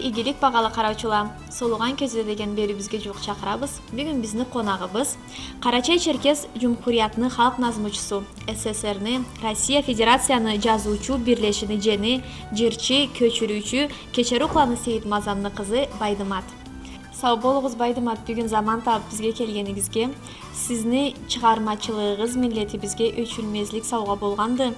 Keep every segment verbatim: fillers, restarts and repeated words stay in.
Игилик, багъалы къараучула, «Солугъан кёзюу» деген бериуюбюзге джууукъ чакъырабыз. Бюгюн бизни къонагъыбыз Къарачай-Черкес Джумхуриятны халкъ назмучусу, С С С Р-ни, Россия Федерацияны Джазыучу бирлешини джени, джырчы, кёчюрюучю Кечериукъланы Сейитмазанны къызы Байдымат. Сау болугъуз, Байдымат, бюгюн заман табып бизге келгенигизге. Сизни чыгъармачылыгъыгъыз миллетибизге ёчюлмезлик саугъа болгъанды.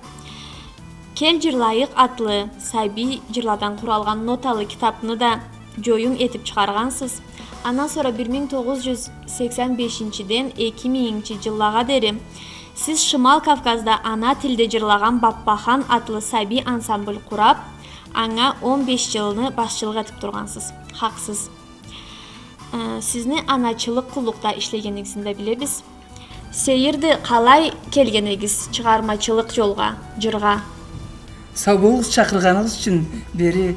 «Кел, джырлайыкъ» атлы сабий джырладан къуралгъан ноталы китапны да джоюм этип чыгъаргъансыз. Андан сора бир минг тогъуз джюз сексен бешинчиден эки мингинчи джыллагъа дери сиз Шимал Кавказда ана тилде джырлагъан «Баппахан» атлы сабий ансамбль къурап, анга он беш джылны башчылыкъ этип тургъансыз. Хакъсыз. Э, сизни аначылыкъ къуллукъда ишлегенигизни да билебиз. Сейирди, къалай келгенигиз чыгъармачылыкъ джолгъа, джыргъа? Сау болугъуз чакъыргъаныгъыз ючюн бери,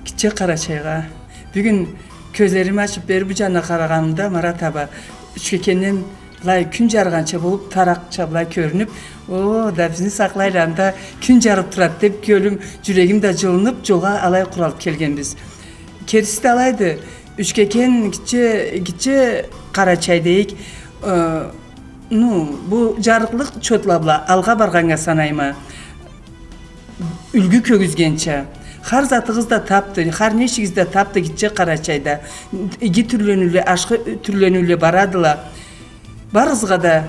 Гитче Къарачайгъа. Бюгюн кёзлерими ачып бери бу джанына къарагъанымда, Марат аба, Ючкекенден былай кюн джарыгъанча болуп, таракъча былай кёрюнюп, о, да бизни сакълайла, анда кюн джарып турады деп, кёлюм, джюрегим да джылынып, джолгъа алай къуралып келгенбиз. Кертиси да алайды, Ючкекен, Гитче, Гитче Къарачай дейик, э, ну, бу джарыкълыкъ чотла бла алгъа баргъаннга санайма. Юлгю кёргюзгенча. Хар затыгъыз да табды, хар не ишигиз да табды Гитче Къарачайда. Иги тюрлениуле, ашхы тюрлениуле барадыла. Барыгъызгъа да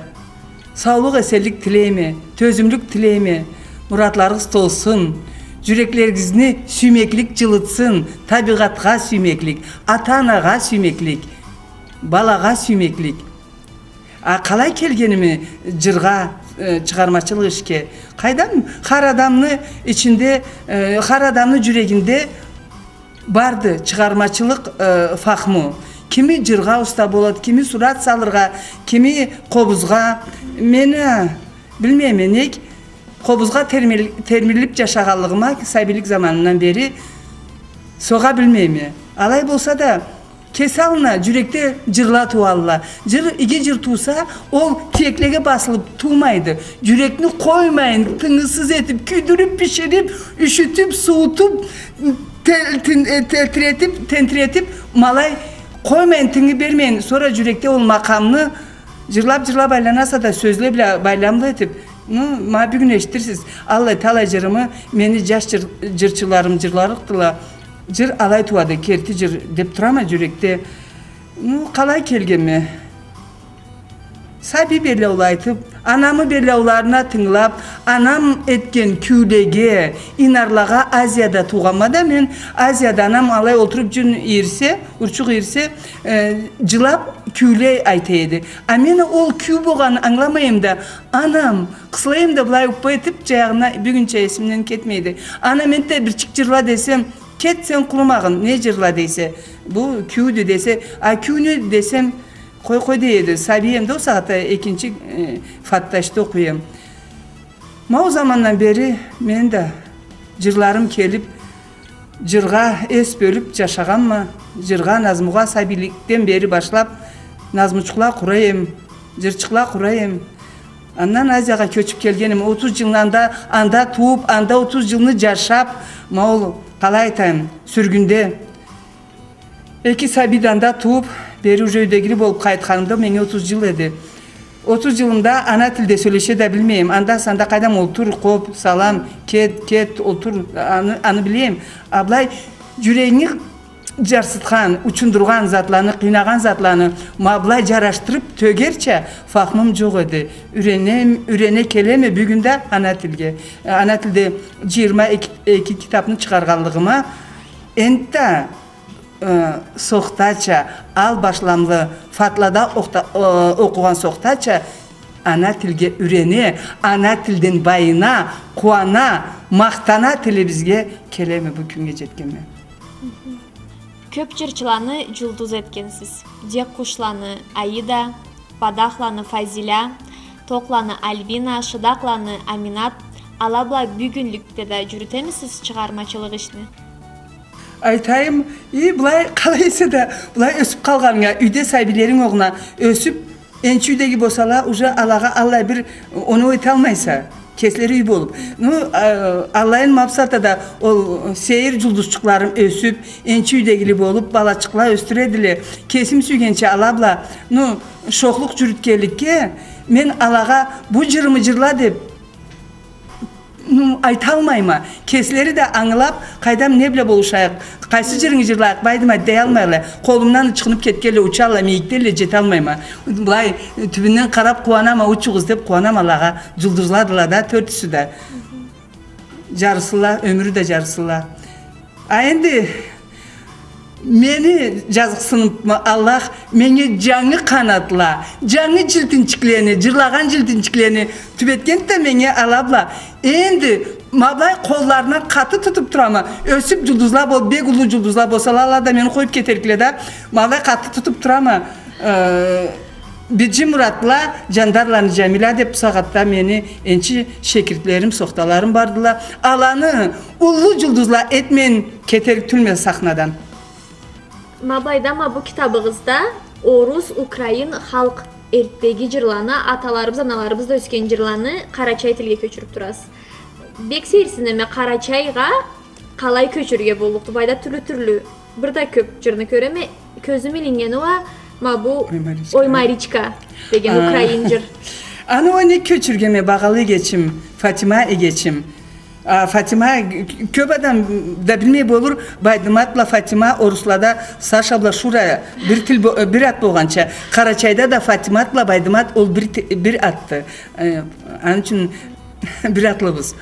саулукъ, эсенлик тилейме, тёзюмлюк тилейме. Муратларыгъыз толсун. Джюреклеригизни сюймеклик джылытсын, табигъатха сюймеклик, ата-анагъа сюймеклик, балагъа сюймеклик. А къалай келгеними джыргъа, э, чыгъармачылыкъ ишге? Къайдам, хар адамны ичинде, э, хар адамны джюрегинде барды чыгъармачылыкъ, э, фахму. Кими джыргъа уста болады, кими сурат салыргъа, кими къобузгъа. Мени, а, билмейме, нек къобузгъа термил-, термилип джашагъанлыгъыма сабийлик заманымдан бери согъа билмейме. Алай болса да, кеси аллына джюрекде джырла тууалла. Джыр, иги джыр тууса, ол тиеклеге басылып туумайды. Джюрекни къоймайын, тынгысыз этип, кюйдюрюп, биширип, юшютюп, сууутуп, те-, тин-, э, тетиретип, тентиретип, ма алай къоймайын, тынгы бермейин. Сора джюрекде ол макъамны джырлап-джырлап айланаса да, сёзле бла байламлы этип, ну, ма бюгюн эшитирсиз. Аллай талай джырымы мени джаш джыр-, джырчыларым джырларыкъдыла. Джыр алай тууады, керти джыр деп турама джюрекде. Ну, къалай келгенме? Сабий берлауланы айтып, анамы берлауларына тынгылап, анам этген кюйлеге, инарлагъа. Азияда туугъанма да мен, Азияда анам алай олтуруп джюн ийирсе, урчукъ ийирсе, э, джылап кюйле айта эди. А мен ол кюй болгъанын ангыламайма да, анам, къысыла эдим да былай уппа этип, джаягъына бюгюнча эсимден кетмейди. Анам, энтда бирчик джырла десем, кет сен къурумагъын, не джырла дейсе, бу кюйдю десе, а кюй неди десем, къой, къой дей эди. Сабий эм да ол сагъатда, экинчи, э, фатташда окъуй эм. Ма ол замандан бери мени да джырларым келип, джыргъа эс бёлюп джашагъанма, джыргъа, назмугъа сабийликден бери башлап, назмучукъла къурай эм, джырчыкъла къурай эм. Андан Азиягъа кёчюп келгенме, отуз джылны анда, анда тууп, анда отуз джылны джашап, ма ол, къалай айтайым, сюргюнде. Эки сабий да анда тууп, бери уже юйдегили болуп къайтханымда меннге отуз джыл эди. Отуз джылымда ана тилде сёлеше да билмейме. Анда-санда къайдам олтур, къоп, салам, кет, кет, олтур, аны, аны билейме. А былай джюрегинги джарсытхан, учундургъан затланы, къыйнагъан затланы ма былай джарашдырып тёгерча фахмум джокъ эди. Юренем, юрене келеме бюгюн да ана тилге. Ана тилде джыйырма эки, эки китапны чыгъаргъанлыгъыма, энтда э, сохтача, ал башламлы, фатлада окъута-, э, окъугъан сохтача, ана тилге юрене, ана тилден байына, къууана, махтана тилибизге, келеме бу кюннге джетгенме. Кёп джырчыланы джулдуз этгенсиз. Джек къушланы Аида, Бадахланы Фазиля, Токъланы Альбина, Шыдакъланы Аминат, ала бла бюгюнлюкде да джюрютемисиз чыгъармачылыкъ ишни? Айтайым, и, былай, къалай эсе да, былай ёсюп къалгъанынга, юйде сабийлеринг огъуна ёсюп, энчи юйдеги болсала, уже алагъа аллай бир оноу эталмайса. Кеслери юй болуп. Ну, а, аллайын мапсата да ол сейир джулдузчукъларым ёсюп, энчи юйдегили болуп, балачыкъла ёсдюредиле. Кесим сюйгенча ала бла, ну, шохлукъ джюрютгенликге, мен алагъа бу джырымы джырла деп, ну, айталмайма. Кеслери да ангылап, къайдам, не бла болушайыкъ, къайсы джырынгы джырлайыкъ, байдыма, деялмайла. Къолумдан ычхынып кетгенле, учалла, мийикделле, джеталмайма. Былай, тюбюнден къарап къууанама, учугъуз деп къууанама алагъа. Джулдузладыла да, тёртюсю да. Джарысыла, ёмюрю да джарысыла. А энди мени джазыкъсыныпмы, Аллах меннге джангы къанатла, джангы джилтинчиклени, джырлагъан джилтинчиклени тюбетгенди да меннге ала бла. Энди ма былай къолларына къаты тутуп турама. Ёсюп джулдузла бол-, бек уллу джулдузла болсала, ала да мени къоюп кетерикле да. Ма былай къаты тутуп турама. Э, Биджи Муратла, Джандарланы Джамиля деп бусагъатда мени энчи шекиртлерим, сохталарым бардыла. Аланы уллу джулдузла этмейин кетерик тюлме сахнадан. Ма былайда, ма бу китабыгъызда орус, украин халкъ эртдеги джырланы, аталарыбыз, аналарыбыз да ёсген джырланы къарачай тилге кёчюрюп турасыз. Бек сейирсинеме, къарачайгъа къалай кёчюрюрге боллукъду? Былайда тюрлю-тюрлю, бир да кёп джырны кёреме, кёзюм илиннгени уа ма бу «Ой, Маричка» деген украин джыр. Аны уа не кёчюргенме, багъалы эгечим, Фатима эгечим. А, Фатима, кёп адам да билмей болур, Байдымат бла Фатима оруслада Саша бла Шура бир тил бо-, бир ат болгъанча, Къарачайда да Фатимат бла Байдымат ол бир ти-, бир атды. Э, аны ючюн бир атлыбыз.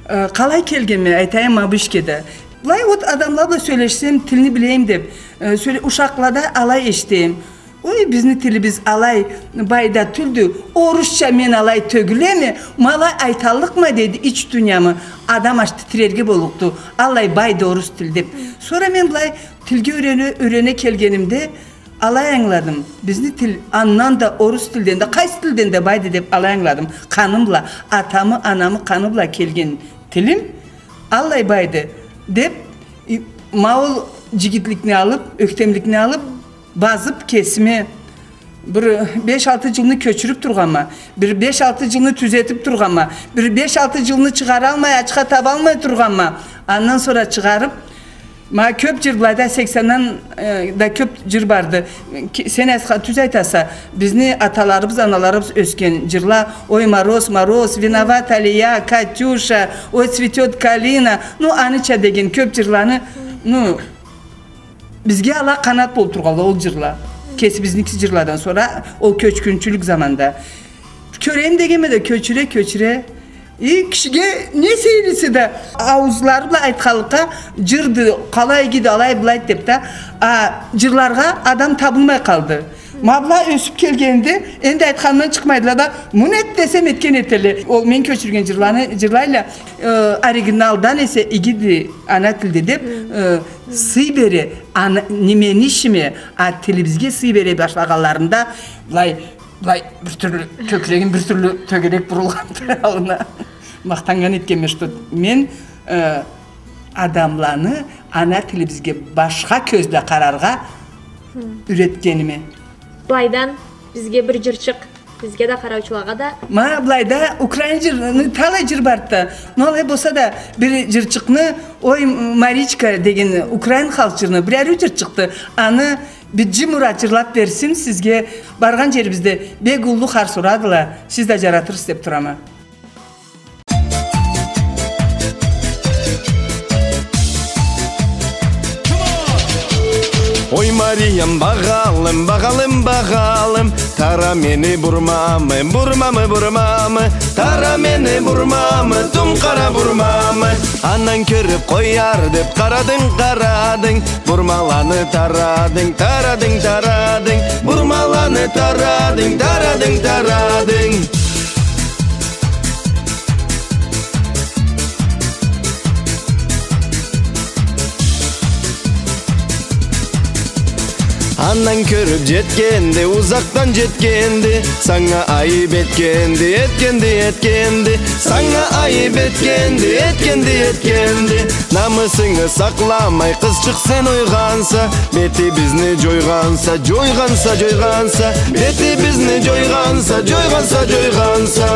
Э, къалай келгенме, айтайым, ма бу ишге да. Былай вот адамла бла сёлешсем, тилни билейим деп, э, сёле-, ушакълада алай эшитейим. Ой, бизни тилибиз алай бай да тюлдю, орусча мен алай тёгюлеме, ма алай айталлыкъма, дейди, ич дуниямы адам аш титирерге боллукъду, аллай байды орус тил деп. Сора мен былай тилге юрене, юрене келгенимде, алай ангыладым. Бизни тил андан да, орус тилден да, къайсы тилден да байды деп алай ангыладым. Къаным бла, атамы, анамы къаны бла келген тилим аллай байды деп, и, ма ол джигитликни алып, ёхтемликни алып, базып кесиме бир беш-алты джылны кёчюрюп тургъанма, бир беш-алты джылны тюзетип тургъанма, бир беш-алты джылны чыгъаралмай, ачха табалмай тургъанма. Андан сора чыгъарып, ма кёп джыр былайда, сексеннен, э, да кёп джыр барды. Ки-, сен айтха-, тюз айтаса, бизни аталарыбыз, аналарыбыз ёсген джырла, «Ой, мороз, мороз», «Виновата ли я», «Катюша», «Ой, цветёт калина», ну, аныча деген кёп джырланы, ну, бизге ала къанат болуп тургъанла ол джырла. Кесибизники джырладан сора ол кёчгюнчюлюк заманда. Кёрейим дегенме да кёчюре, кёчюре. И, кишиге не сейирлиси да, ауузлары бла айтханлыкъгъа джырды, къалай игиди, алай былайды деп да, а, джырларгъа адам табылмай къалды. Ма была ёсюп келгенде, энди айтханымдан чыкъмайдыла да, муну эт десем, этген этелле. Ол мен кёчюрген джырланы джырлайла, э, оригиналдан эсе игиди ана тилде деп, э, сый бере, ана, не мени ишиме, а тилибизге сый бере башлагъанларында, былай, Былай бир тюрлю, кёкюрегим бир тюрлю тёгерек бурулгъанды аллына. Махтаннган этгенме, что мен, э, адамланы ана тилибизге башха кёзле къараргъа юретгениме. Былайдан бизге бир джырчыкъ, бизге да, къараучулагъа да. Ма былайда украин джырны талай джыр барды да. Но алай болса да бир джырчыкъны, «Ой, Маричка» деген украин халкъ джырны, бир ариу джырчыкъды. Аны Биджи Мурат джырлап берсин сизге, баргъан джерибизде бек уллу харс урадыла, сиз да джаратырсыз деп турама. Ой, Мариям, багъалым, багъалым, багъалым, тара мени бурмамы, бурмамы, бурмамы, тара мени бурмамы, тум къара бурмамы. Андан кёрюп къояр деп къарадынг, къарадынг. Бурмаланы тарадынг, тарадынг, тарадынг. Бурмаланы тарадынг, тарадынг, тарадынг. Андан кёрюп джетгенди, узакъдан джетгенди, санга айып этгенди, этгенди, этгенди. Санга айып этгенди, этгенди, этгенди. Намысынгы сакъламай, къызчыкъ, сен ойгъанса, бетибизни джойгъанса, джойгъанса, джойгъанса, бетибизни джойгъанса, джойгъанса, джойгъанса.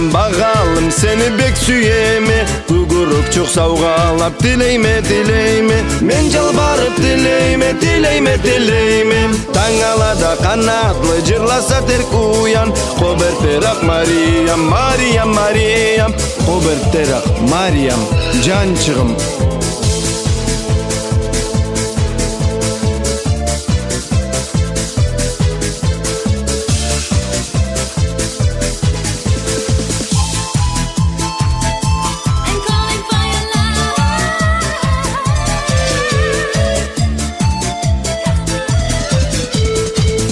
Багъалым, сени бек сюеме, гугурукчукъ саугъалап тилейме, тилейме. Мен жалбарып тилейме, тилейме, тилейме. Танг алада къанатлы, жырласа терк уян. Къобертеракъ Мариям, Мариям, Мариям. Къобертеракъ Мариям, жанчыгъым.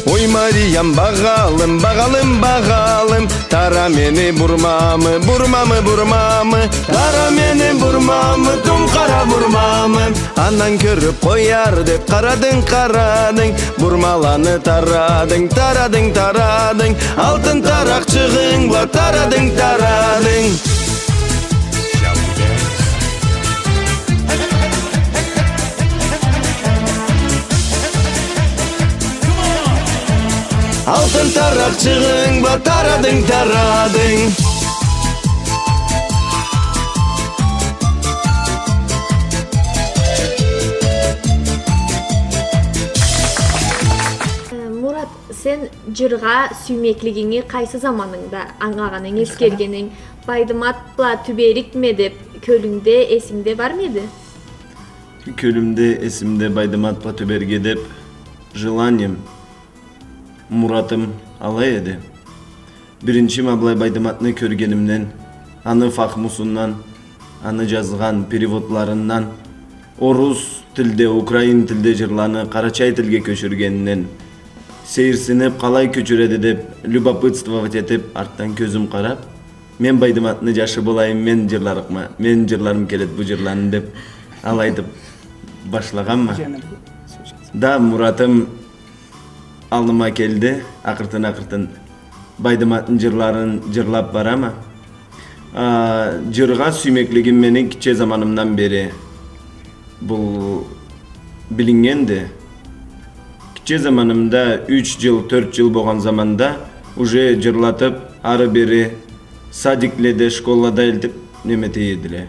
Ой, Мариям, багъалым, багъалым, багъалым. Тара мени бурмамы, бурмамы, бурмамы. Тара мени бурмамы, тум къара бурмамы. Андан кёрюп къояр деп къарадынг, къарадынг. Бурмаланы тарадынг, тарадынг, тарадынг. Алтын таракъчыгъынг бла тарадынг, тарадынг. Алтын таракъчыгъынг бла тарадынг, тарадынг. Э, Мурат, сен жыргъа сюймеклигинги къайсы заманынгда ангылагъан эдинг, эсгерген эдинг? Байдымат бла тюберикме деп кёлюнгде, эсингде бармы эди? Кёлюмде, эсимде Байдымат бла тюберге деп желанием, муратым алай эди. Биринчи ма былай Байдыматны кёргенимден, аны фахмусундан, аны жазгъан переводларындан, орус тилде, украин тилде жырланы къарачай тилге кёчюргенинден, сейирсинип, къалай кёчюреди деп, любопытствовать этип, артдан кёзюм къарап, мен Байдыматны жашы болайым, мен жырларыкъма, мен жырларым келет бу жырланы деп, алай этип башлагъанма. Да, муратым аллыма келди, акъыртын-акъыртын Байдыматны жырларын жырлап барама. А, жыргъа сюймеклигим мени гитче заманымдан бери бул билиннгенди. Гитче заманымда, юч жыл, тёрт жыл болгъан заманда уже жырлатып, ары-бери садикледе, школада элтип неме эте эдиле.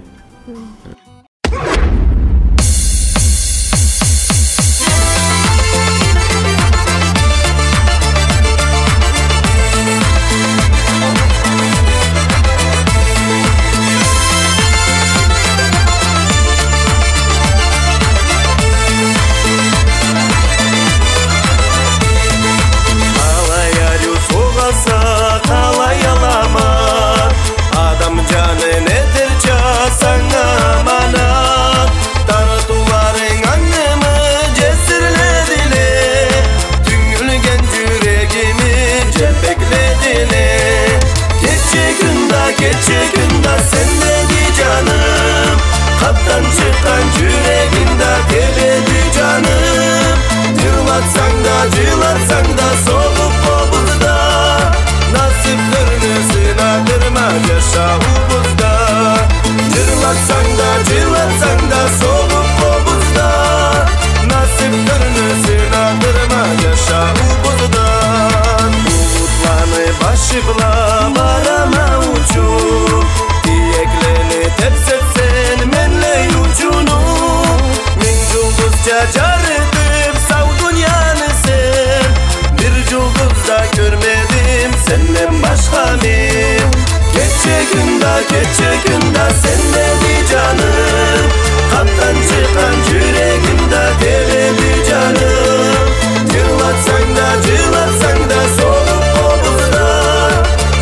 Къалай ариу согъаса, къалай алама, адам жанын этерча санга аманат. Тартыуларынг ангымы жесирледиле, тюнгюлген жюрегими желпекледиле. Кече-кюн да, кече-кюн да сендеди жаным, къапдан чыкъгъан жюрегим да тебеди жаным. Жырлатсанг да, жылатсанг да, согъуп къобузда, насыпны сынадырма жашауубузда. Жырлатсанг да, жылатсанг да, согъуп къобузда, насыпны сынадырма жашауубузда. Булутланы башы бла барама учуп, тиеклени тепсетсенг менлей учунуп, минг жулдузча жарытып сау дунияны сен. Бир жулдуз да кёрмедим сенден башха мен. Кече-кюн да, кече-кюн да сендеди жаным, къапдан чыкъгъан жюрегим да тебеди жаным. Жырлатсанг да, жылатсанг да, согъуп къобузда,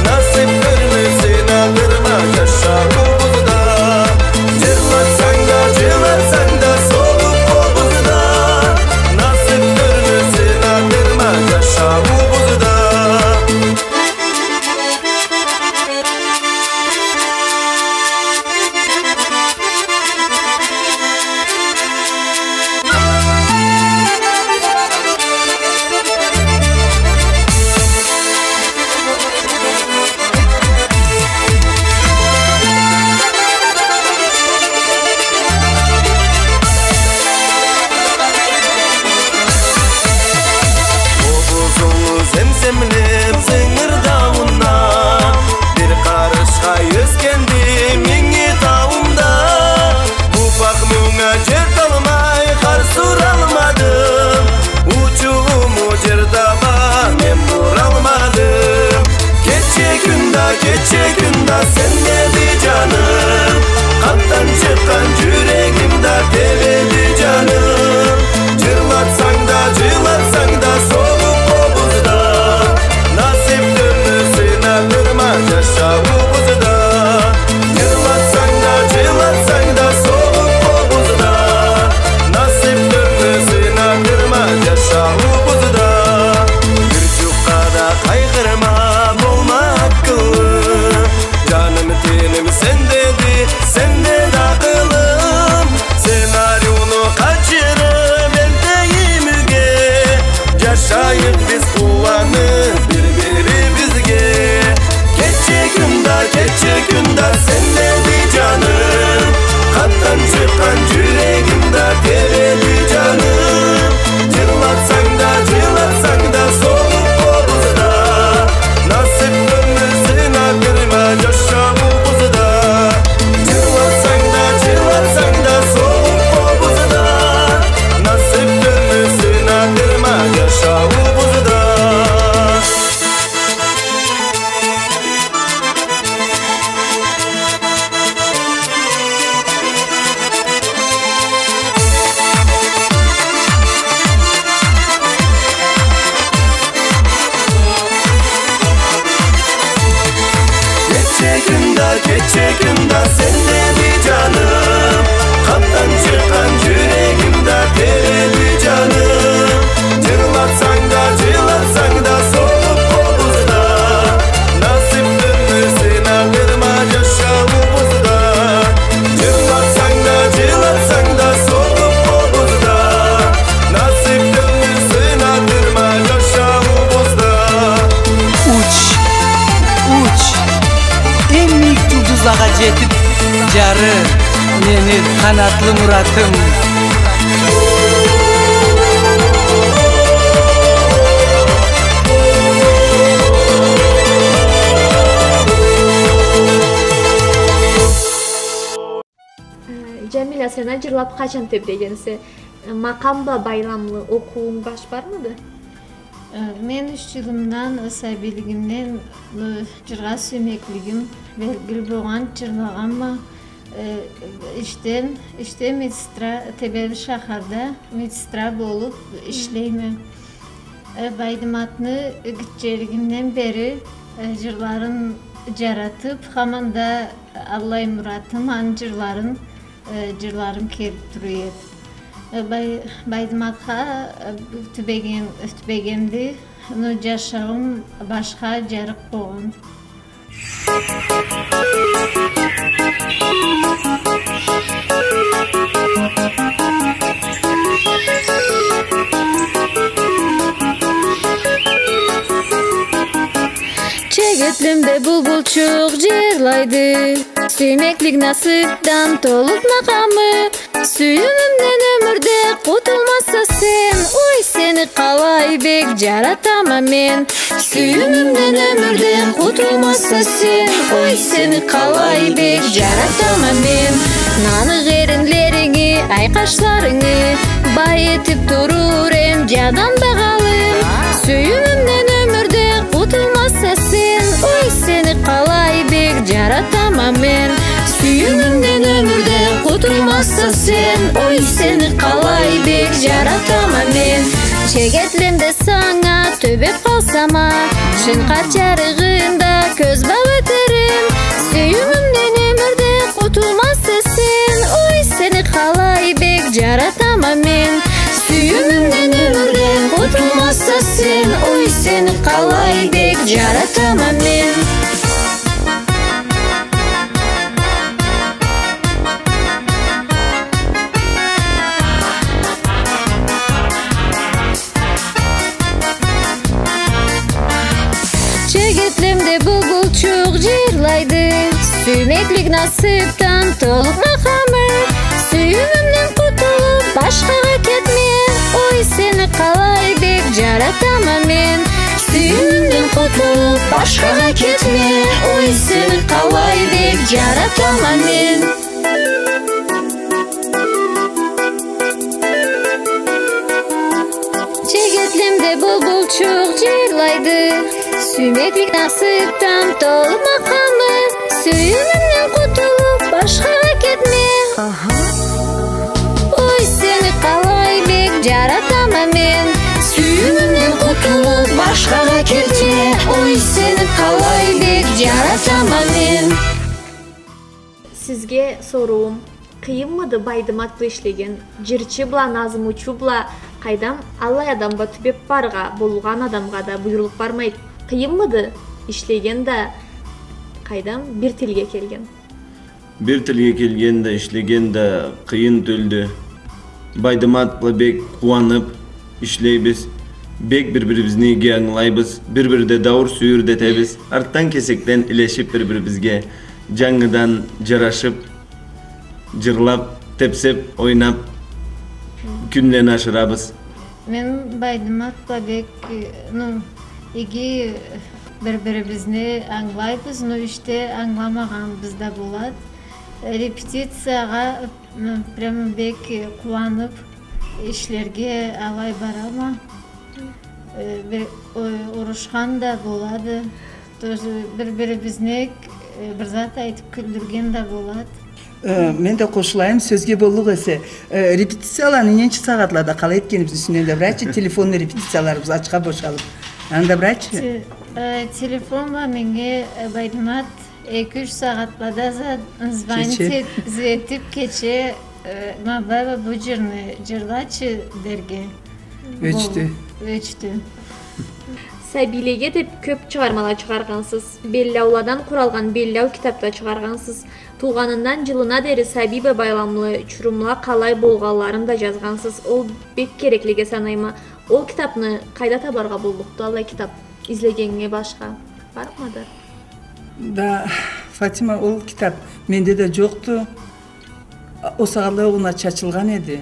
насыпны сынадырма жашауубузда. Жырлатсанг да, жылатсанг да, согъуп къобузда, насыпны сынадырма жашауубузда. Сен деди джаным, къапдан чыкъгъан джюрегим да тебеди джаным. Джырлатсанг да, джырлатсанг да, согъуп къобузда, насыпны сынатырма джашауубузда. Джырлатсанг да, джырлатсанг да, согъуп къобузда, насыпны сынатырма джашауубузда. Бир джукъ да къайгъырма, болма акъыллы. Джаным, теним сен деди, сен деди акъылым. Сен ариуну къачырып элтейим юйге. Джашайыкъ биз къууанып бир-бирибизге. Кече-кюн да, кече-кюн да сен деди джаным. Къапдан чыкъгъан джюрегим да тебеди джаным. Джырлатсанг да, джырлатсанг да, согъуп къобузда, насыпны сынатырма джашауубузда. Джырлатсанг да, джырлатсанг да, согъуп къобузда, насыпны сынатырма джашауубузда. Кече-кюн да, кече-кюн да сен деди джаным. Къапдан чыкъгъан джюрегим да тебеди джаным. Джырлатсанг да, джырлатсанг да, согъуп къобузда, насыпны сынатырма джашауубузда. Джырлатсанг да, джырлатсанг да, согъуп къобузда, насыпны сынатырма джашауубузда. Уч, уч. Эм мийик джулдузлагъа джетип, джары, мени къанатлы Муратым. Э, Джамиля, сен а джырлап къачан тебрегенсе? Э, макъам бла байламлы окъууунг баш бармыды? Э, мен юч джылымдан, э, сабийлигимден, э, джыргъа сюймеклигим белгили болгъан, джырлагъанма. Э, ишден, ишде медсестра, Тебели шахарда медсестра болуп ишлейме. Э, Байдыматны гитчелигимден бери, э, джырларын джаратып, хаманда аллай муратым, аны джырларын, э, джырларым келип тура эди. Э, Бай-, Байдыматха, э, тюбеген-, тюбегенди, но джашауум башха джарыкъ болгъан. Чегетлемде булбулчукъ джырлайды, сюймеклик насыпдан толуп макъамы. Сюйюмюмден ёмюрде къутулмазса сен, ой, сени къалай бек джаратама мен. Сюйюмюмден ёмюрде къутулмазса сен, ой, сени къалай бек джаратама мен. Наныкъ эринлеринги, ай къашларынгы бай этип турур эм джадан багъалы. Сюйюмюмден ёмюрде къутулмазса сен, ой, сени къалай бек джаратама мен. Сюйюмюмден ёмюрде къутулмазса сен, ой, сени къалай бек джаратама мен. Чегетлемде санга тюбеп къалсам а, чынкъар джарыгъында кёз бау этерим. Сюйюмюмден ёмюрде къутулмазса сен, ой, сени къалай бек джаратама мен. Сюйюмюмден ёмюрде къутулмазса сен, ой, сени къалай бек джаратама мен. Чегетлемде булбулчукъ джырлайды, сюймеклик насыпдан толуп макъамы. Сюйюмюмден къутулуп башхагъа кетме, ой, сени къалай бек джаратама мен. Сюйюмюмден къутулуп башхагъа кетме, ой, сени къалай бек джаратама мен. Чегетлемде булбулчукъ джырлайды, сюймеклик насыпдан толуп макъамы. Сюйюмюмден къутулуб, башхагъа кетме. Аха. Ой, сени къалай бек джаратама мен. Сюйюмюмден къутулуб, башхагъа кетме. Ой, сени къалай бек джаратама мен. Сизге соруум. Къыйынмыды Байдымат бла ишлеген? Джырчы бла, назмучу бла, къайдам, аллай адам бла тюбеб барыргъа, болгъан адамгъа да буюрулуб бармайды. Къыйынмыды ишлеген да, къайдам, бир тилге келген? Бир тилге келген да, ишлеген да къыйын тюлдю. Байдымат бла бек къууаныб ишлейбиз. Бек бир-бирибизни иги ангылайбыз. Бир-бирде дауур-сюйюр да этебиз. Артдан-кесекден илешиб бир-бирибизге, джангыдан джарашыб, джырлаб, тепсеб, ойнаб, кюнлени ашырабыз. Мен Байдымат бла бек, э, ну, иги, э, бир-бирибизни ангылайбыз, ну, ишде ангыламагъаныбыз да болад. Репетициягъа, э, прямо бек, э, къууаныб ишлерге алай барама. Э, бир, э, урушхан да болады. Тоже бир-бирибизни, э, бир зат айтыб кюлдюрген да болад. Э, мен да къошулайым, сёзге боллукъ эсе. Э, репетицияланы ненча сагъатлада къалай этгенибизни юсюнден да бир айтчы, телефонный репетицияларыбыз ачха бошалыб. Аны да бир айтчы. Те-, э, телефон бла меннге, э, Байдымат эки-юч сагъатлада за-, звонить эт-, этиб, кече, э, ма былай бла бу джырны джырлачы дерге. Ёчдю. Ёчдю. Сабийлеге деб кёб чыгъармала чыгъаргъансыз. Беллауладан къуралгъан беллау китаб да чыгъаргъансыз. Туугъанындан джылына дери сабий бла байламлы чурумла къалай болгъанларын да джазгъансыз. Ол бек кереклиге санайма. Ол китабны къайда табаргъа боллукъду, аллай китаб? Излегеннге башха бармыды? Да, Фатима, ол китаб менде да джокъду. Ол сагъатла огъуна чачылгъан эди.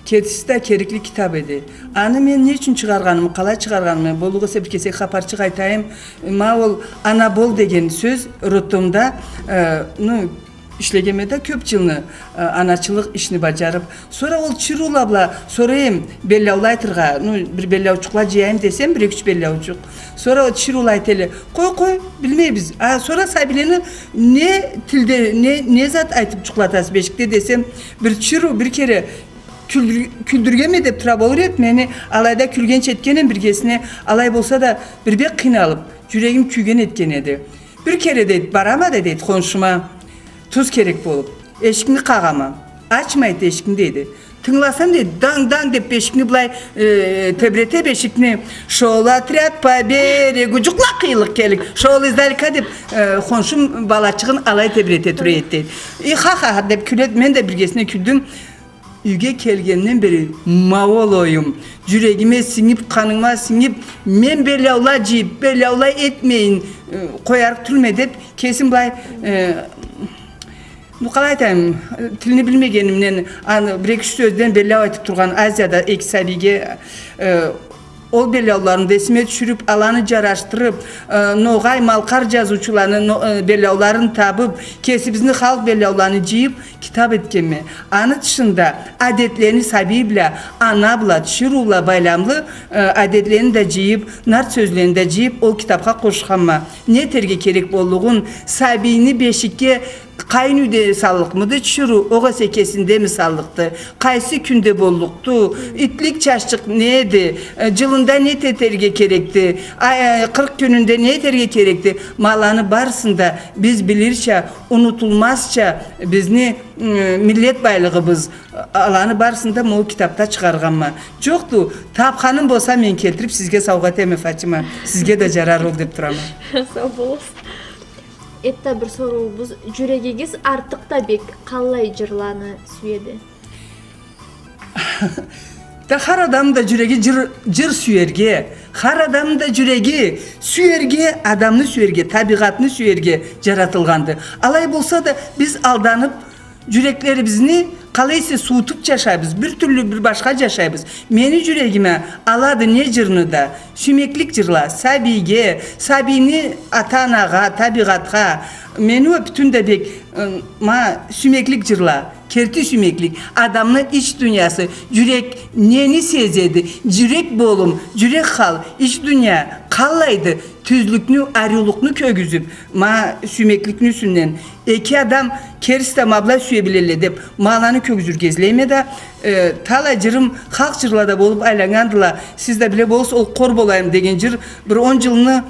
Кертиси да керекли китаб эди. Аны мен не ючюн чыгъаргъанымы, къалай чыгъаргъанымы, боллукъ эсе бир кесек хапарчыкъ айтайым. Ма ол «Ана бол» деген сёз роддомда, э, ну, ишлегенме да кёб джылны, э, аначылыкъ ишни баджарыб. Сора ол тиширыула бла сорайым, беллаула айтыргъа, ну, бир беллаучукъла джыяйым десем, бир эки-юч беллаучукъ. Сора ол тиширыула айта элле: «Къой, къой, билмейбиз». А сора сабийлени не тилде, не, не зат айтыб джукълатасыз бешикде десем, бир тиширыу бир кере кюлдюр-, кюлдюргенме деб тура болур эди мени, алайда кюлгенча этгенем биргесине, алай болса да бир бек къыйналыб, джюрегим кюйген этген эди. Бир кере, дейди, барама да, дейди, хоншума туз керек болуб, эшикни къагъама. «Ачмайды эшикни», дейди. Тынгыласам, дейди, данг-данг деб бешикни былай, э, тебрете бешикни. «Шёл отряд по берегу», джукъла къыйынлыкъ келлик. «Шёл издалека» деб, э, хоншум балачыгъын алай тебрете тура эди, дейди. И, ха-ха-ха деб кюледи, мен да биргесине кюлдюм. Юйге келгенден бери ма ол оюм джюрегиме сингиб, къаныма сингиб, мен беллаула джыйыб, беллаула этмейин, э, къоярыкъ тюлме деб, кесим былай, э, ну, къалай айтайым, э, тилни билмегенимден, аны бир-эки-юч сёзден беллау айтыб тургъан Азияда эки сабийге, э, ол беллауларымы да эсиме тюшюрюб, аланы джарашдырыб, э, ногъай, малкъар джазыучуланы но-, э, беллауларын табыб, кесибизни халкъ беллауланы джыйыб, китаб этгенме. Аны тышында адетлени, сабий бла, ана бла, тиширыу бла байламлы, э, адетлени да джыйыб, нарт сёзлени да джыйыб, ол китабха къошханма. Не этерге керек боллугъун, сабийни бешикге къайын юйде саллыкъмыды тиширыу, огъесе кесиндеми саллыкъды? Къайсы кюнде боллукъду? Итлик чаччыкъ не эди? Э, джылында не этерге керекди? Ай, ай, къыркъ кюнюнде не этерге керекди? Ма аланы барысын да биз билирча, унутулмазча, бизни, м, миллет байлыгъыбыз, аланы барысын да ма ол китабда чыгъаргъанма. Джокъду, табханым болса, мен келтириб сизге саугъа этеме, Фатима. Сизге да джарар ол деб турама. Сау болугъуз. Энтда бир соруубуз, джюрегигиз артыкъ да бек къаллай джырланы сюеди? Да хар адамны да джюреги джыр, джыр сюерге, хар адамны да джюреги сюерге, адамны сюерге, табигъатны сюерге джаратылгъанды. Алай болса да, биз алданыб, джюреклерибизни къалай эсе суутуб джашайбыз, бир тюрлю, бир башха джашайбыз. Мени джюрегиме алады не джырны да, сюймеклик джырла, сабийге, сабийни ата-анагъа, табигъатха, мени уа бютюн да бек, ы, ма, сюймеклик джырла, керти сюймеклик, адамны ич дуниясы, джюрек нени сезеди, джюрек болум, джюрек хал, ич дуния къаллайды, тюзлюкню, ариулукъну кёргюзюп, ма сюймекликни юсюнден, эки адам керти да ма былай сюе билелле деп, ма аланы кёргюзюрге излейме да, э, талай жырым халкъ жырлада болуп айланнгандыла. Сиз да биле болурсуз, ол «Къор болайым» деген жыр бир он жылны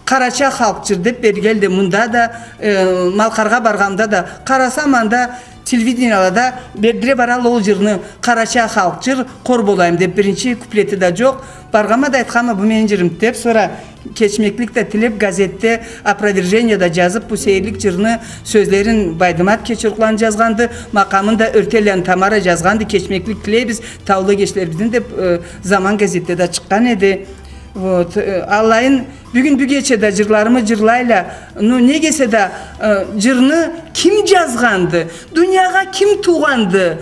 Къарачай халкъ жыр деп бергенди. Мында да, э, Малкъаргъа баргъанымда да къарасам, анда телевидениелада бердире баралла ол жырны, «Къарачай халкъ жыр, къор болайым» деп, биринчи куплети да жокъ. Баргъанма да айтханма, бу мени жырым деп, сора кечмеклик да тилеп, газетде опровержение да жазып, бу сейирлик жырны сёзлерин Байдымат Кечерукъланы жазгъанды, макъамын да Ёртенланы Тамара жазгъанды, кечмеклик тилейбиз таулу эгечлерибизден деп, э, «Заман» газетде да чыкъгъан эди. Вот, э, аллайын, бюгюн бу кече да жырларымы жырлайла. Ну, неге эсе да, э, жырны ким жазгъанды? Дуниягъа ким туугъанды?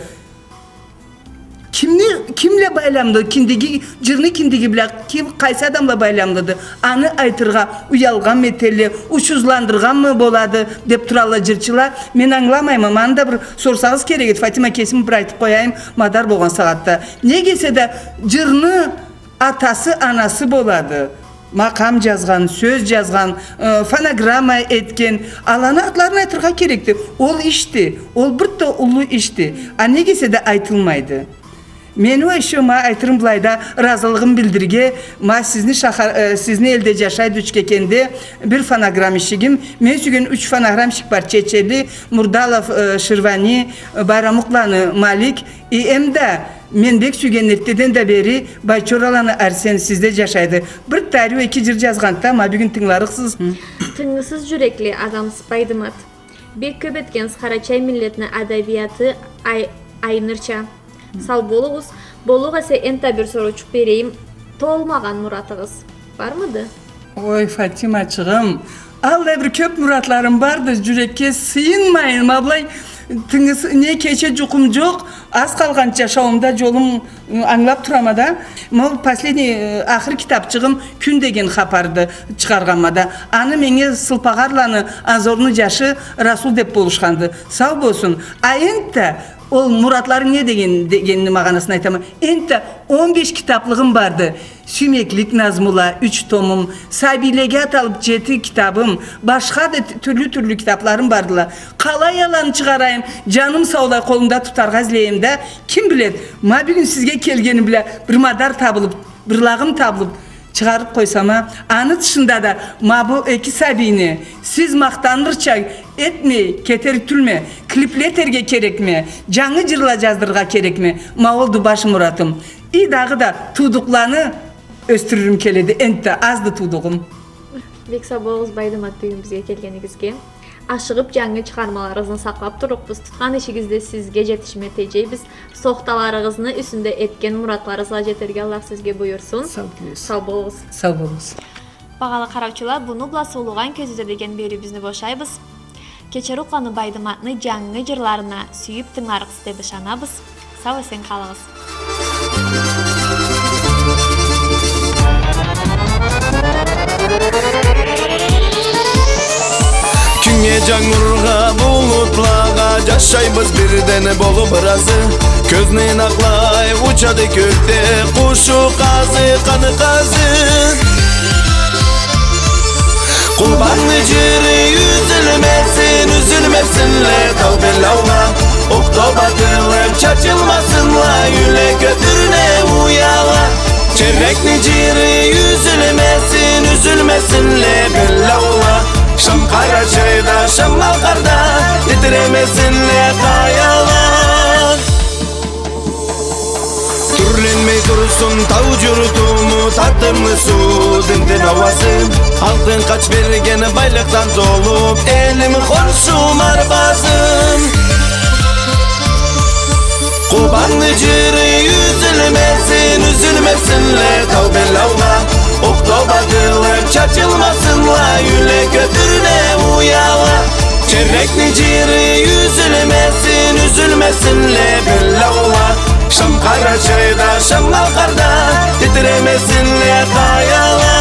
Кимни, ким бла байламлы? Киндиги, жырны киндиги бла ким, къайсы адам бла байламлыды? Аны айтыргъа уялгъанмы этелле, учузландыргъанмы болады деп туралла жырчыла. Мен ангыламайма, ма аны да бир сорсагъыз керек эди, Фатима, кесим бир айтып къояйым, мадар болгъан сагъатда. Неге эсе да жырны атасы, анасы болады. Макъам жазгъан, сёз жазгъан, э, фонограмма этген. Аланы атларын айтыргъа керекди. Ол ишди. Ол бир да уллу ишди. А неге эсе да айтылмайды. Мени уа ещё ма айтырым былайда ыразылыгъым билдирирге, ма сизни шахар, э, сизни элде жашайды Учкекенде бир фонограммщигим. Мен сюйген юч фонограммщик бар. Чечели, Мурдалов, э, Ширвани, э, Байрамукъланы Малик. И эм да мен бек сюйген эртдеден да бери Байчораланы Арсен сизде жашайды. Бир да ариу эки жыр жазгъанды да, ма бюгюн тынгыларыкъсыз. Тынгысыз жюрекли адамсыз, Байдымат. Бек кёп этгенсиз къарачай миллетни адабияты ай-, айнырча. Сау болугъуз. Боллукъ эсе, энтда бир соруучукъ берейим. Толмагъан муратыгъыз бармыды? Ой, Фатимачыгъым, аллай бир кёп муратларым барды, жюрекге сыйынмайын, ма былай тынгыс-, не кече жукъум жокъ, аз къалгъан жашауумда жолум, ы, ангылап турама да. Ма ол последний, ы, ахыр китапчыгъым «Кюн» деген хапарды чыгъаргъанма да. Аны меннге Сылпагъарланы Анзорну жашы Расул деп болушханды. Сау болсун. А энтда ол муратларынг не деген, дегенни магъанасын айтама. Энтда он беш китаплыгъым барды. «Сюймеклик назмула», юч томум, сабийлеге аталып жети китабым, башха да т-, тюрлю-тюрлю китапларым бардыла. Къалай аланы чыгъарайым, жаным саулай къолумда тутаргъа излейме да, ким билед, ма бюгюн сизге келгеним бла бир мадар табылып, бир лагъым табылып, чыгъарып къойсам а. Аны тышында да, ма бу эки сабийни сиз махтанырча этмей кетерик тюлме, клипле этерге керекме, жангы жырла жаздырыргъа керекме, ма олду баш муратым. И дагъыда туудукъланы ёсдюрюрюм келеди, энтда азды туудугъум. Бек сау болугъуз, Байдымат, бюгюн бизге келгенигизге. Ашыгъып, жангы чыгъармаларыгъызны сакълап турлукъбуз. Тутхан ишигизде сизге жетишме тежейбиз. Сохталарыгъызны юсюнде, этген муратларыгъызгъа жетерге Аллах сизге буюрсун. Сау болугъуз. Сау болугъуз. Сау болугъуз. Багъалы къараучула, муну бла «Сулугъан кёзюу» деген бериуюбюзню бошайбыз. Кечерукъланы Байдыматны жангы жырларына сюйюп тынгыларыкъсыз деп ышанабыз. Сау-эсен къалыгъыз. Кюннге, жангургъа, булутлагъа, жашайбыз бирден болуп ыразы. Кёзню ынакълай учады кёкде къушу къазы, къаны къазы. Къубанны жыры юзюлмесин, юзюлмесинле тау бел аула. Ок тоба атылып чачылмасынла, юле кётюрюле уяла. Черекни жыры юзюлмесин, юзюлмесинле бел аула. Шам Къарачайда, шам Малкъарда, титиремесинле къаяла. Тюрленмей турсун тау журтуму, татымлы суу, тынтын ауасы. Алтын къач берген байлыкъдан толуп, элим, хоншум, арбазым. Къубанны жыры юзюлмесин, юзюлмесинле тау бел аула. Ок тоба атылып чачылмасынла, юле кётюрюле уяла. Черекни жыры юзюлмесин, юзюлмесинле бел аула. Шам Къарачайда, шам Малкъарда, титиремесинле къаяла.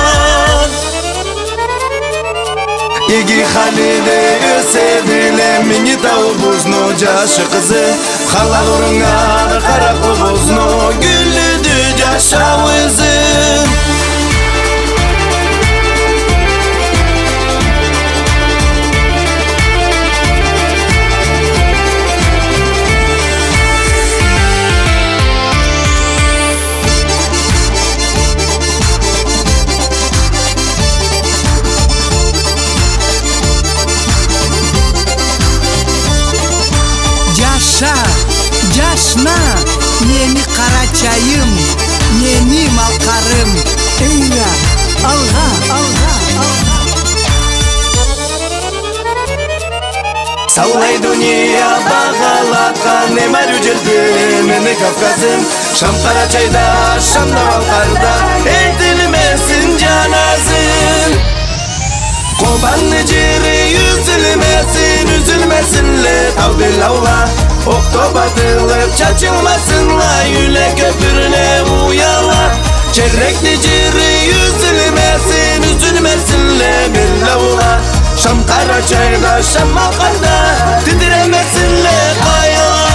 Иги халиде ёсе биле Минги тауубузну жашы къызы. Халал оруннгады къаракълыбызны, гюллюдю жашау ызы. Джашна, джашна, мени Къарачайым, мени Малкъарым. Эйла, алгъа, алгъа, алгъа. Саулай дуния багъалатхан, эм ариу джерди мени Кавказым. Шам Къарачайда, Шам да Малкъарда, этилмесин джаназым. Къобанны джери юзюлмесин, юзюлмесинле тау бла лаула. Окъ тауба атылыб чачылмасынла юйле, кёпюрле, уяла. Джерекни джери юзюлмесин, юзюлмесинле бла лаула. Шам Къарачайда, Шам Малкъарда титиремесинле къаяла.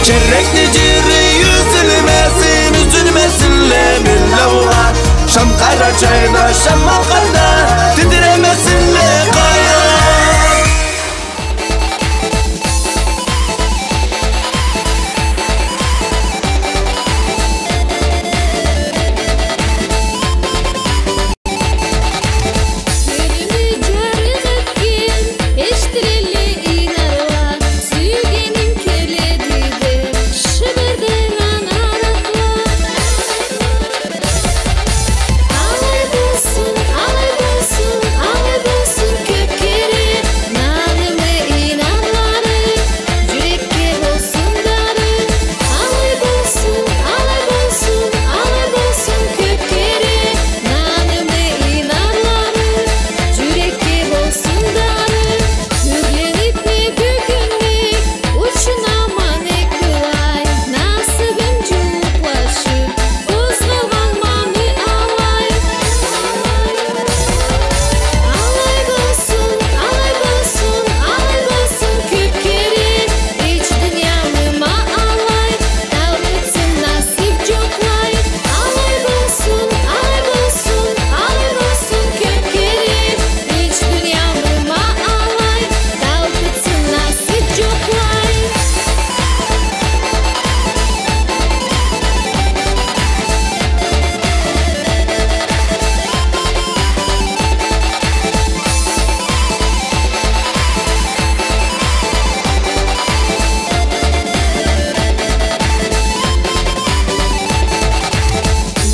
Джерекни джери юзюлмесин, юзюлмесинле бла лаула. Шам Къарачайда, Шам Малкъарда титиремесинле къаяла. Кёлюмю джарыкъ этген, эшитилелле инарла, сюйгеним келеди деб, шыбырдайгъан аракъла. Алай болсун, алай болсун, алай болсун кёб кере нанымы, инарлары, джюрекге болсун дары. Алай болсун, алай болсун, алай болсун кёб кере нанымы, инарлары, джюрекге болсун дары. Кёрленип не бюгюннге, учунама нек былай, насыбым джууукълашыб, къозгъалгъанмамы алай. Алай болсун, алай болсун, алай болсун кёб кере, ич дуниямы ма алай, талпытсын насыб джокълай. Алай болсун, алай болсун, алай болсун кёб кере, ич дуниямы ма алай, талпытсын насыб джокълай.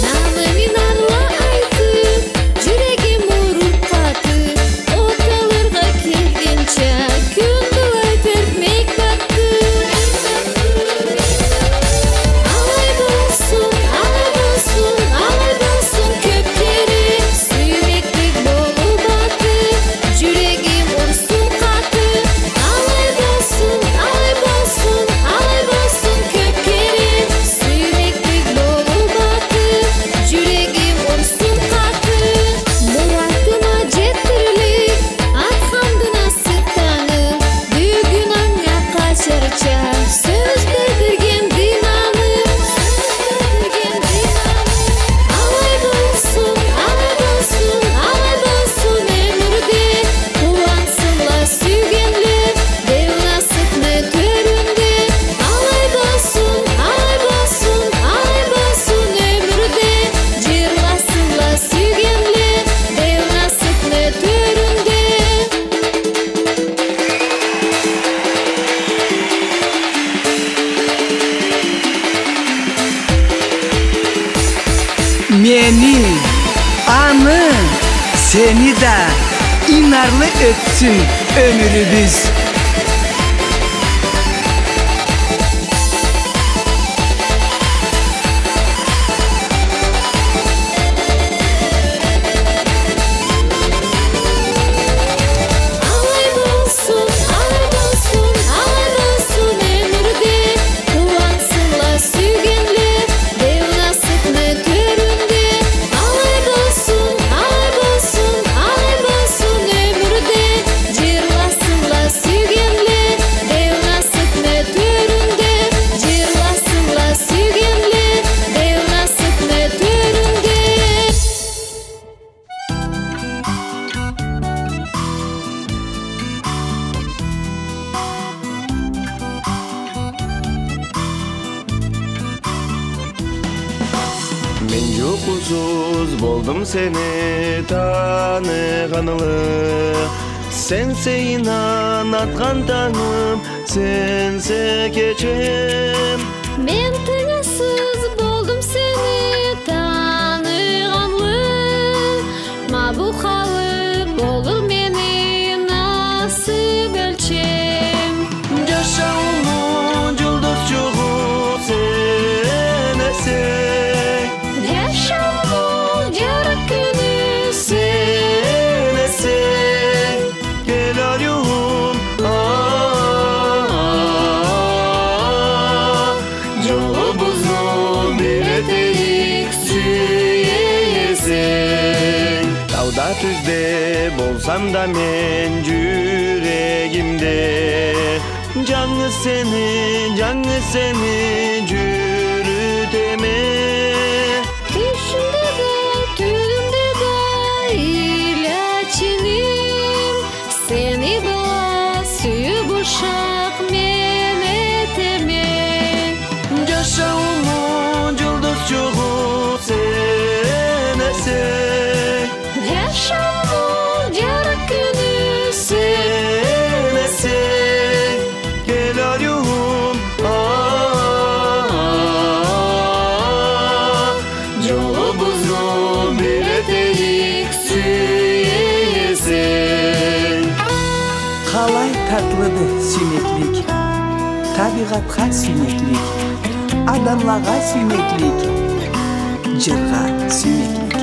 Нанымы, инарла, айтыб, джюрегим уруб къатыб, от алыргъа келгинча, кюн былай тёртмек батды. Алай болсун, алай болсун, алай болсун кёб кере, сюймеклик болуб аты, джюрегим урсун къаты. Алай болсун, алай болсун, алай болсун кёб кере, сюймеклик болуб аты, джюрегим урсун къаты. Муратыма джетдирлик атханды насыб таным, бюгюн анга къачарча сёз билдиргенди наным. Алай болсун, алай болсун, алай болсун ёмюрде, къууансынла сюйгенле, деу насыбны тёрюнде. Алай болсун, алай болсун, алай болсун ёмюрде, джырласынла сюйгенле, деу насыбны тёрюнде. Мени, аны, сени да инарлы ётсюн ёмюрюбюз. Алай болсун, алай болсун, алай болсун ёмюрде, къууансынла сюйгенле, деу насыбны тёрюнде. Алай болсун, алай болсун, алай болсун ёмюрде, джырласынла сюй- Мен джукъусуз болдум сени таныгъанлы. Сенсе ийнан атхан тангым, сенсе кечем. Мен тынгысыз болдум сени таныгъанлы. Ма бу халы болур мени насыб ёлчем. Джашаууму джулдузчугъу сен эсенг. Джашаууму джарыкъ кюню сен эсенг. Кел, ариуум, а-а-а. Джолубузну бир этейик, сюе эсенг. Тауда, тюзде болсам да мен джюрегимде, джангыз сени, джангыз сени джюрютеме. Тюшюмде да, тюнюмде да илячыным. Сени бла сюйюб ушакъ мен этеме. Джашаууму джулдузчугъу сен эсенг. Джашаууму джарыкъ кюню сен эсенг. Кел, ариуум, а-а-а. Джолубузну бир этейик, сюе эсенг. Къалай татлыды сюймеклик. Табигъатха сюймеклик. Адамлагъа сюймеклик. Джыргъа сюймеклик.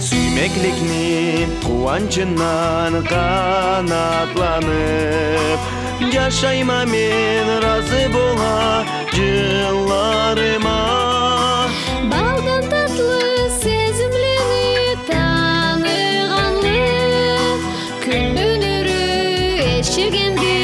Сюймекликни къууанчындан къанатланыб, джашайма мен, разы бола джылларыма. Балдан татлы сезимлени таныгъанлы, кюн ёнгериб эширгенди